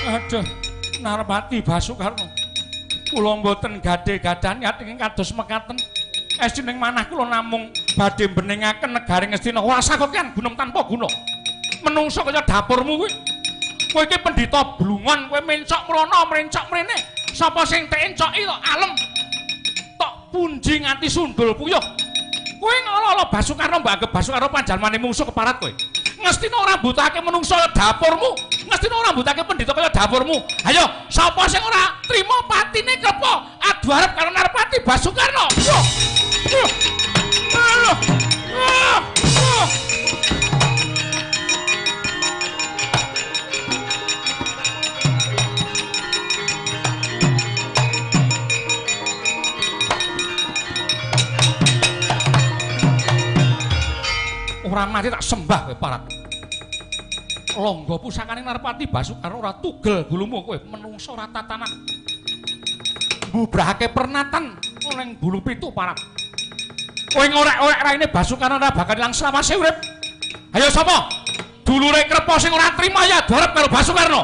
Aduh, Narpati Basukarno. Kula mboten gadhe-gadhan niat ingkang kados mekaten. Estining manah kula namung badhe beningaken negari Ngastina. Ora sakokean gunung tanpa guna. Menungso kaya dapurmu kuwi. Kowe iki pendhita blungon, kowe mencok mrono, mrencok mrene. Sapa sing teencoki tok alem. Tok punji nganti sundul puyuh. Kowe ngala-ala Basukarno mbok anggep Basukarno panjalmane mungsuh keparat kowe. Ngastina ora mbutuhake menungso kaya dapurmu. Ngastina ora mbutuhake pendhita kaya dapurmu. Ayo, sapa sing ora trima patine Krepa adu arep karo Narpati Basukarno. Ora mati tak sembah kowe parat. Longgo pusakane Narpati Basukarno ora tugel gulumu kowe menungso ora tatanan. Mbubrahake pernatan ning bulu pitu parat. Kowe ngorek-orek raine Basukarno ora bakal ilang selawase urip. Ayo sapa? Dulure Krepa sing ora trima ya adu arep karo Basukarno.